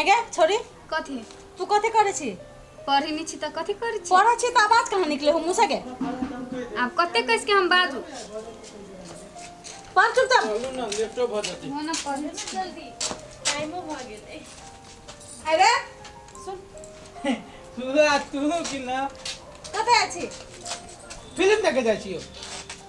आगे छोरी। कथी? तू कथी करै छी? पढ़ी नहीं छी तऽ कथी करै छी? पढ़ै छी तऽ आवाज कहाँ निकले हो मुँह से गे? आब कते कस के हम बाजू? पढ़ चुपचाप। चलू ने, लेटो भऽ जेतै। हो ना, पढ़ै छी। जल्दी, टाइमो भऽ गेलै। अरे सुन। फुआ, तू कि ना? कतऽ जाइ छी? फिल्म देखे जाइ छियौ।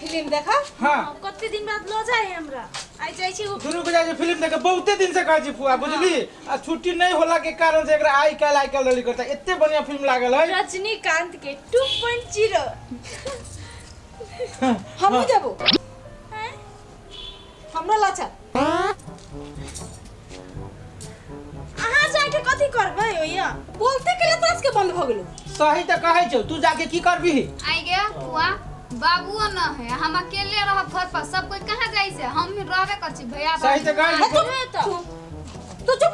फिल्म देखा? हाँ। कते दिन बाद लऽ जाइ है हमरा, आइ जाइ छी। दुनू के जाइ छी फिल्म देखे, बहुते दिन से कहै छी फुआ, बुझली? आ छुट्टी नहीं होला के कारण से एकरा आइ काल्हि आइ काल्हि रहली करता। एते बढ़िया फिल्म लागल है। रजनीकांत के 2.0। हमहूँ जेबो, हमरो ला चल। अहाँ जाके कथी करबै ओइया? बोलते के लिए तोरा के बंद भ गेलो। सही तऽ कहै छौ, तू जाके की करबिही? आई गया फुआ, बाबुओ न है, हम अकेले रहब घर पर। सब कोई कहाँ जाइ से, हम रहबे कर छी भैया। सही तऽ कहै छौ। तो तू चुप।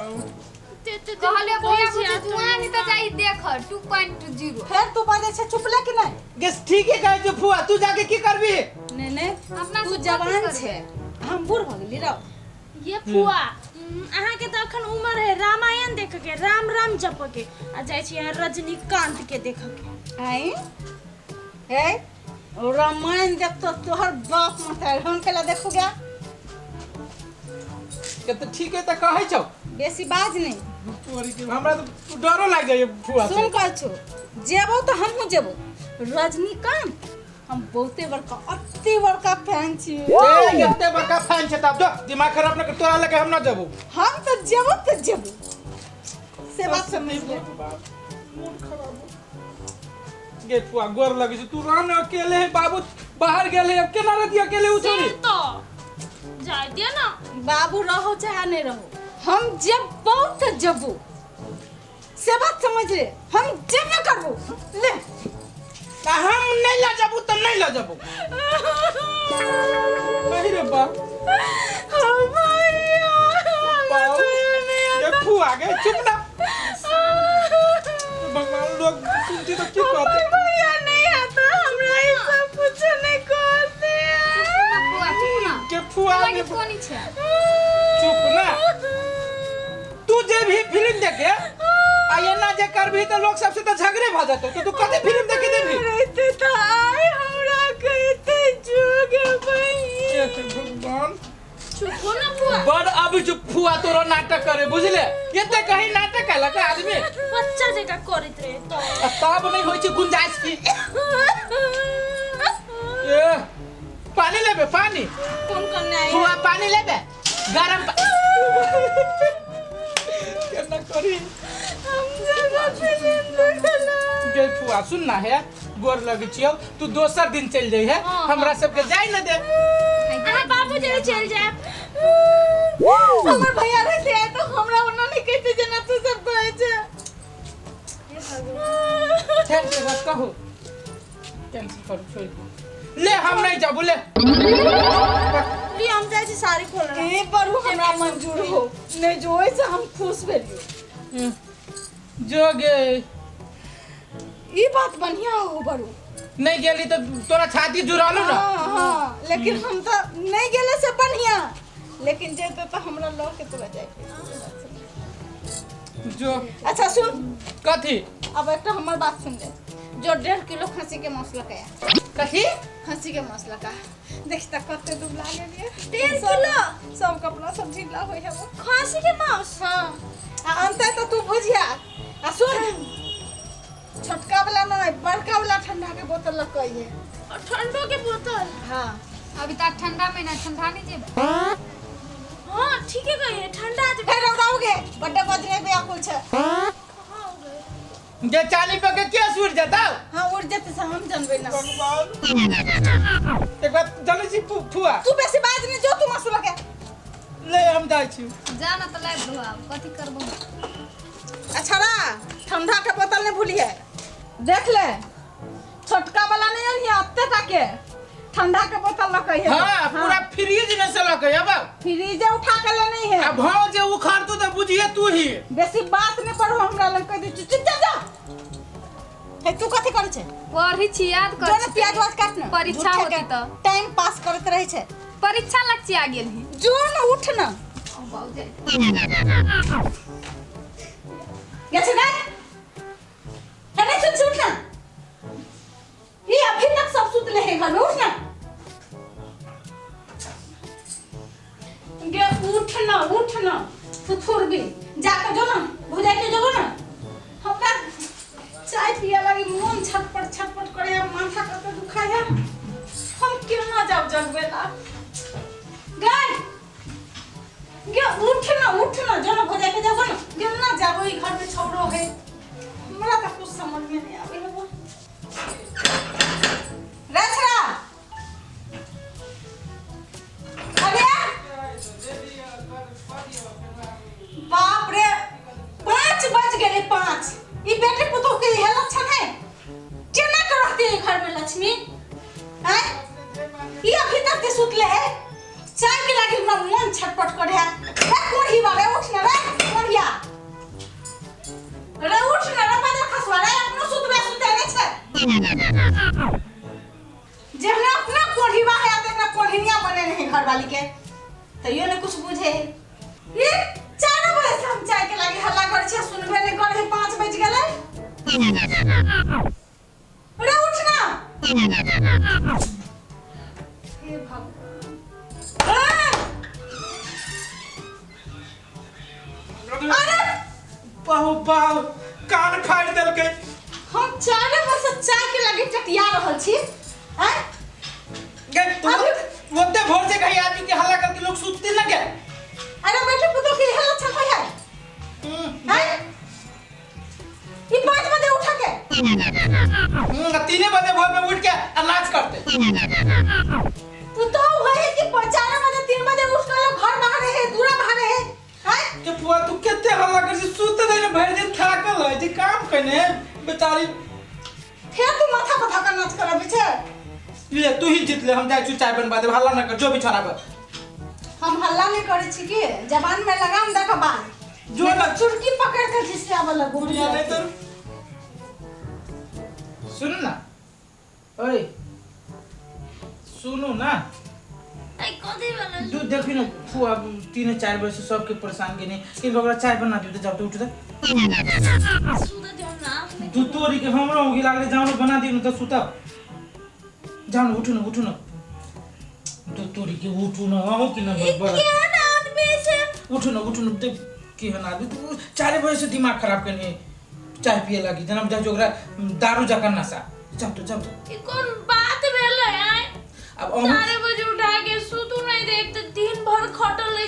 कहले भैया बुझू जुआन ही तऽ जाइ देख 2.0। फेर तू बाजै छै, चुप ले कि नहीं? गेस ठीक है कहै छौ फुआ, तू जाके की करबिही? नहीं नहीं, अपना तू सब कथी जवान करबै? छै, हम बूढ़ भ गेली रहो। ये फुआ, अहाँके तऽ अखन उमर है रामायण देख के, राम राम जप के, आ जाइ छी अहाँ रजनीकांत के देख के। आई हे, रामायण देख तो तोहर बाप मतार, हम केला देखू गया? के तऽ ठीक है तऽ कहै छौ। बेसी बाज नहीं। तोरी के, हमरा तऽ डरो लागि जाइए फुआ से। सुन, कहै छौ जेबो तऽ हमहूँ जेबो। रजनीकांत हम बहुते बड़का, अति बड़का फैन छी। ए, एते बड़का फैन छै तब जो दिमाग खराब न कर, तोरा लगे हम न जेबो। हम तऽ जेबो तऽ जेबो, से बात समझ ले। मूड खराब हो गे। फुआ, गोर लगे छै, तू रह न अकेले है, बाबू बाहर गेल है, अब केना रहती अकेले उ से छोरी? तो जाय दिअ ना। बाबू रहो चाहे नहीं रहो, हम जेबो तऽ जेबो, से बात समझ ले, हम जेबे करबो ले। आ हम नहीं ल जबू तऽ नहीं ल जबू। अरे रे बा ये फुआ गे, चुप ना। भगवान, लोग सुनती तो की कहते? भैया नहीं आता, हमरा ई सब कुछ नहीं करते। चुप ना फुआ, चुप ना। के फुआ लगे गे, कोनी छै? चुप ना। तू जे भी फिल्म देखे आ एना जे करबही तऽ लोग सबसे तऽ झगड़े भऽ जेतौ, तऽ तू कथी फिल्म देखे देबही? रहते तो आए हमरा कहते जोग भैया। हे भगवान। चुप हो ना फुआ। बड़ अब जो फुआ तोरो नाटक करे, बुझले? एते कहीं नाटक केलक आदमी। बच्चा जकाँ करैत रहे तो। आ तब नहीं होइ छै गुंजाइश की। ए, पानी लेबे? पानी? कौन कौन नहीं। फुआ, पानी लेबे? गरम केना करी? हम जेबो फिल्म देखला। गे फुआ, सुन ना है, गोर लगे छियौ, तू दोसर दिन चलि जइहे। हाँ, हमरा सबके जाय न दे। अहाँ बाबू जरे चलि जायब। हमर भैया रहते आए तो हमरा ओना नहीं कहते जेना तू सब कहै छै। ठीक छै, बस कहू, कैंसिल करू, छोड़ि दू। ले, हम नहीं जाबू, ले। ली, हम जाइ छी साड़ी खोलऽ। ए बरू, हमरा मंजूर हो नहीं जो से हम खुश भेलियो। जो गे। ई बात बढ़िया हो बरू। नहीं गेली तो तोरा छाती जुड़ालू ना। हाँ हाँ, लेकिन हम तो नहीं गेले से बढ़िया, लेकिन जेते तो हमरा लऽ के तोरा जाए। जो। अच्छा सुन। कथी? अब एकटा हमर बात सुन ले, जो 1.5 किलो खस्सी के मांस लके आ। कथी? खस्सी के मांस लका। देख त कते दुबला गेलियै। 1.5 सब- किलो? सब कपड़ा सब ढीला होइ है। खस्सी के मांस? हाँ, आ अनतै तऽ तू बुझिया। आ सुन, छोटका वाला नहीं, बड़का वाला ठंडा के बोतल लके है। और ठंडो के बोतल? हाँ। अभी तक ठंडा में ना ठंडा नहीं जेबे। हाँ, ठीक है, कहिए ठंडा जे। फेर रौदाओगे बड्डे बजरे व्याकुल छै। कहाँ हो गए? जे चाली पे के केस उड़ जेतौ। हाँ, उड़ जेतै से हम जानबै ना। भगवान, एक बात जानै छी फुआ? तू बेसी बाज नहीं, जो तू मसला के। ले, हम जाइ छी। जा ना तऽ लाइव दो, आब कथी करबो? अच्छा रा, ठंडा के बोतल नहीं भूलिए, देख ले, छोटका वाला नहीं अनिए, अत्ते के ठंडा के बोतल लके है। हाँ, पूरा फ्रिज में से लके अब। फ्रिज उठा के ले नहीं है। आ भाव जे उखाड़तू तऽ बुझिए तू ही। बेसी बात नहीं पढ़ो, हमरा लग कह दी, चुप जा जा। हे, तू कथी करै छै? पढ़ी छी, याद जो कर ने प्याज वाज काट ने। परीक्षा झूठे होती के तऽ। टाइम पास करैत रहै छै। परीक्षा लग आ गेल है। जो न उठ न। ओ बाबू जाय। गे छे गए, अरे सुन सुन ना, ये अभी तक सब सुतले है घर में, उठ ना गे, उठ ना उठ ना, थुथुर भी जाके जो ना भुजाई के जो ना। हमरा चाय पिया लगी मन छटपट छटपट करे, माथा कते दुखाय है, हम केना जाब जगबे ला। गए गे उठ ना उठ ना, जो ना भुजाई के जाबो ना, गे ना जाबो, ई घर में छोड़ो है, हमरा तो कुछ समझ में नहीं आवे है। वो रचना, अरे बाप रे, 5 बज गेले 5। ई बेटे पुतोह के इहे लक्षण है, केना के रहती है घर में लक्ष्मी हैं? ई अभी तक के सुतले है, चाय के लागी हमरा मन छटपट करे है। रे कोढ़ी वाले उठ ना रे कोढ़िया, रे उठ ना रे बाजार खसवा रे, अपनो सुतबे सुते नहीं छै, जेहने अपना कोढ़ीवा है तेना कोढ़िनिया बने नहीं घर वाली के, तैयो ने कुछ बुझे है। ये 4 बजे से हम चाय के लागी हल्ला करे छियै, सुनबे नहीं करे है, 5 बज गेलै। रे उठ ना, हे भगवान, अरे बाहु बाहु कान फाड़ि देलकै। हम 4 बजे से चाय के लागी टटिया रहल छी हैं? गे तू ओते भोर से कहीं आदमी के हल्ला करके लोग सुतते न गे। अरे बेटे पुतोह के इहे लक्षण होय है हैं? ई 5 बजे उठा के 3 बजे भोर में उठ के नाच करते। तू तो है कि 4 बजे 3 बजे उठ के लोग घर बाहर है, दूरा बाहर है हैं? के फुआ तू केते हल्ला कर छी, सुतते नहीं भरि दिन थाकल है जे काम कने बेचारी, फेर तू माथा पर धक्का नाच करबी छे। ले तू ही जीत ले, हम जाइ छी चाय बनवा देब, हल्ला न कर जो बिछौना पर। हम हल्ला नहीं करे छी के जबान में लगाम दे के बांध जो ना चुटकी पकड़ के घिसियाबे लगो। बुढ़िया नहीं तो सुन ना, ओए सुनो ना, आई कथी वाला तू देखी ना फुआ 3 4 बजे से सबके परेशान केने कि ओकरा चाय बना दियो त जाओ तो उठ दे सुत दियो ना अपने तू तोरी के हमरो होगी लागले, जाओ ना बना दियो न त सुतब, जाओ ना उठू ना उठू ना, तू तोरी के उठू ना हो कि ना बस केहन आदमी छै। उठू ना उठू ना, देख केहन आदमी तू 4 बजे से दिमाग खराब केने चाय पिए लागी, जना बुझाइ छै ओकरा दारू जकाँ नशा। जाओ तो जाओ तो, ई कोन बात भेलै आय? अब अहूँ 4 बजे उठा के सुतू नहीं देख त दिन भर खटल रहै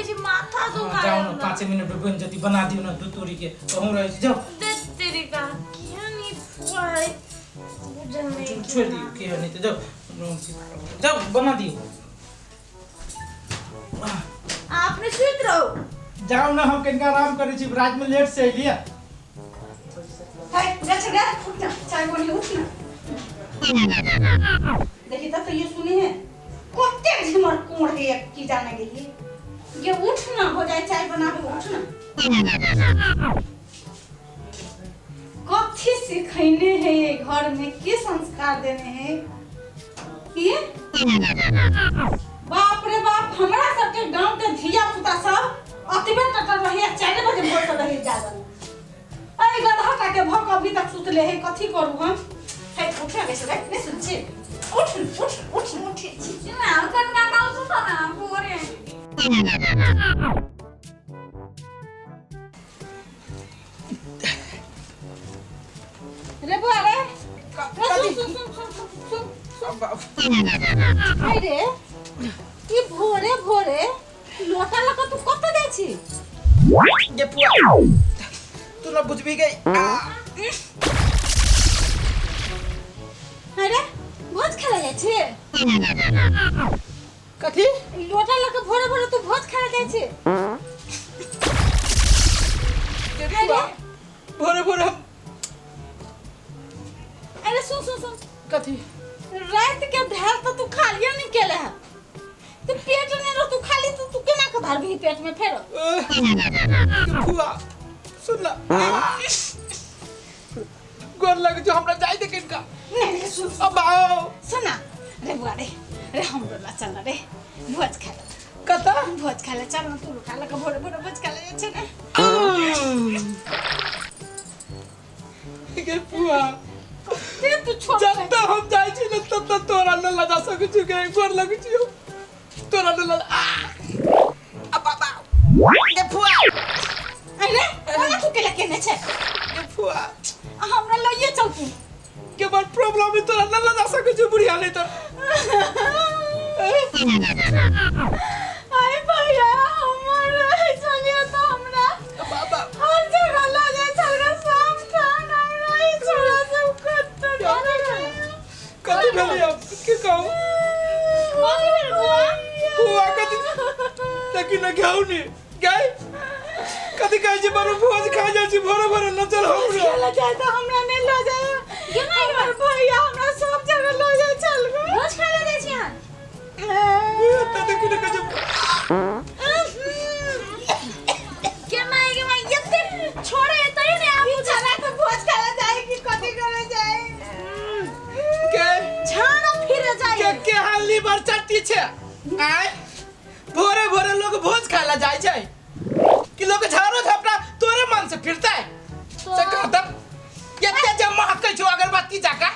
छी, माथा दुखाय। जाओ ना 5 मिनट में बन जती, बना दियो ना दू तोरी के अहूँ रहै छी, जाओ। दे तेरी का केहन ई फुआ है बुझल नहीं छोड़ दियो के नहीं तो जाओ जाओ बना दियो। आपने सुत रहो जाओ ना, हम कनिका आराम करै छी, रात में लेट से अइलियै। है जा छे गे, उठ ना चाय बनी उठ ना। देखी त ये सुनी है कते झिमर कोड़ है की जाने गेली, ये उठ ना हो जाए चाय बनाबे, उठ ना। कथी सिखैने है ये घर में, के संस्कार देने है ये? बाप रे बाप, हमरा सबके गांव के धिया पुता सब अतबे टटर रहे, 4 बजे भोर से रहे जागल। अरे गधा के भक अभी तक सुतले है, कथी करू हम? है उठ ना गे, नहीं सुन छी, उठ उठ उठ उठ छी ना कनका काउ सुत ना भोरे। रे बुआ रे, सुन सुन सुन सुन सुन, अरे ई भोरे भोरे लोटा लगा तू कत जाइ छी? गे फुआ तू ना बुझबी गई। अरे भोज खेले जाइ छी? कथी लोटा लगा भोरे भोरे तू भोज खेले जाइ छी? भोरे भोरे हम, अरे सुन सुन सुन, कथी रात के धार तो तू खालिए नहीं केले है, तू पेट नहीं रह, तू खाली तू तू केना के धरबी पेट में फेर? फुआ सुन ला, गोर लग जो हमरा जाय दे किनका। नहीं नहीं सुन अब आओ सुना रे बुआ रे, रे हमरो ला चल रे, भोज खा ले। कतऽ? भोज खा ले चल ना, तू खा ले भोरे भोरे भोज खा ले जाइ छै ने। गे फुआ, ते तू छोड़। जब तक हम जाइ छी ने तब तक तोरा न लजा सकै छी गे, गोर लगै छी तोरा न लजा आ आ बाबा गे फुआ। अरे कोना तू केला केने छै? गे फुआ, आ हमरा लइए चल तू। के बड़ प्रॉब्लम है, तोरा न लजा सकै छी बुढ़िया नहीं तो। अरे भैया, हमर संगे तो हमरा बाबा हर जगह लऽ जाइ छल गे, सब ठान हमरा ई छोरा सब कतऽ। कथी भेलै अब की कहू? कथी भेल बुआ? फुआ कथी लेकिन न घाउ ने गई कथी कहै छी, बड़ भोज खा जाइ छी भोरे भोरे न चल हमरा। लऽ जाइ तऽ हमरा नहि लऽ जाइ हमर भैया, हमरा सब जगह लऽ जाइ छल गे। भोज खाय लए जाइ छी अहाँ? तऽ देखी ने कहै छै। के माय के माय, एते छोड़े एतै ने आबू। चला तऽ भोज खाय लए जाइ कि कथी करे जाइ? के झाड़ा फिरे जाइ। के के हाल लीवर चट्टी छै आय, भोरे भोरे लोग भोज खाय ला जाइ छै कि लोग झाड़ो झपटा तोरे मन से फिरतै से कहत एते जे महकै छौ अगरबत्ती जाका,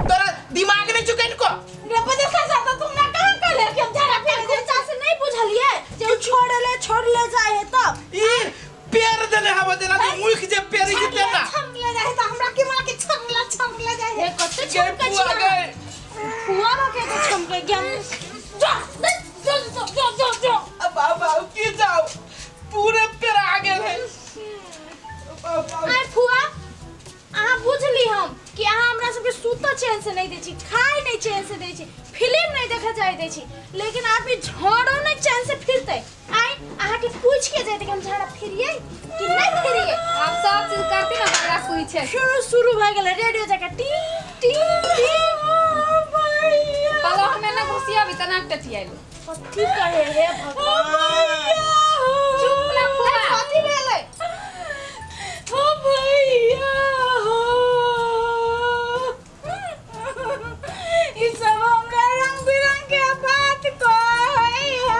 तोरा दिमाग नहीं चुकै को? रे बजे खा जाता तुम ना कहाँ कहले कि हम झाड़ा फेर जाइ? गुस्सा से नहीं बुझलिए जे उ छोड़ले छोड़ले जाइ है तब ई पेड़ देने हवा जेना जे मुख जे पेड़ छै तेना छमले जाइ तऽ हमरा की माँ के छमला छमला जाइ हे कते के छमकै फुआ छी? गए फुआ के तो छमकै गेम जा जा जा जा जा जा। अब बाबा की जाओ, पूरे पेड़ आ गेल है बाबा। आय फुआ, अहाँ बुझली हम कि अहाँ हमरा सबके सुतऽ चैन से नहीं दै छी, खाय नहीं चैन से दै छी, फिल्म नहीं देखे जाय दै छी, लेकिन आदमी झाड़ो नहीं चैन से फिरतै। आय अहाँ के पूछ के जैते कि हम झाड़ा फिरिए कि नहीं फिरिए? आप सब चीज करती ना हमरा पूछे। शुरू शुरू भए गेलै रेडियो जकाँ टी टी टी। पलह में ना घुसिया भी तना टटियाइलो। कथी कहे हे भगवान। चुप ना फुआ। कथी भेलै? ओ भैया हो, ई सब हमरा रंग बिरंग के बात कहै हो।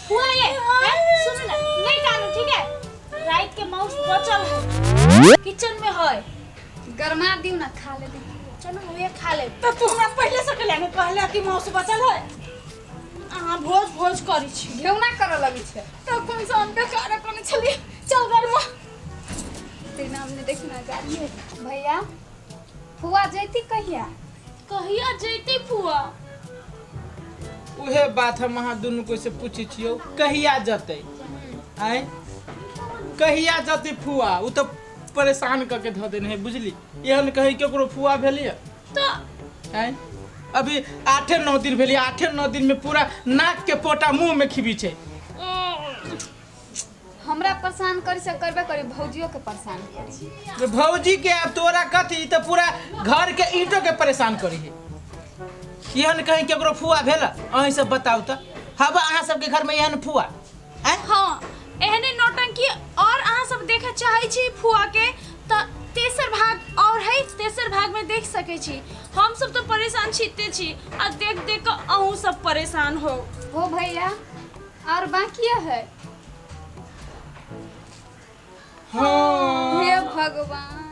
हुआ ये हैं? सुनू ना, नहीं कानू, ठीक है? रात के माउस बचल है, किचन में है। गरमा दिउ ना, खा ले। चलू उहे खा लेब। तऽ तू हमरा पहिले से कहले ने कहले कि माउस बचल है। अहाँ भोज भोज करै छी। घेउना करऽ लगै छै। तऽ कोन सा हम बेकार कोन छलियै, चल गरमा। ते नाम ने देखना गाड़ी है। भैया, फुआ जैती कहिया? कहिया जैते फुआ? उहे बात हम अहाँ दुनू को से पूछै छियौ, कहिया जतै आय, कहिया जतै फुआ? उ तऽ परेशान कऽ के धऽ देने है बुझली। एहन कही केकरो फुआ भेलियै? तऽ आय अभी 8-9 दिन भेलियै, 8-9 दिन में पूरा नाक के पोटा मुंह में खिबी छै। हमरा परेशान करी से करबे करी, भौजियो के परेशान करी। रे भौजी के आ तोरा कथी, ई तऽ पूरा घर के ईंटो के परेशान करी है। एहन कहीं केकरो फुआ भेल? अहीं सब बताउ तऽ, हवा अहाँ सबके घर में एहन फुआ आय? हाँ, एहने नौटंकी और अहाँ सब देखे चाहै छी फुआ के तऽ तेसर भाग और है, तेसर भाग में देख सकै छी। हम सब तो परेशान छीते छी आ देख देख कऽ अहूँ सब परेशान हो। हो भैया, और बाकी है? हाँ। हे भगवान।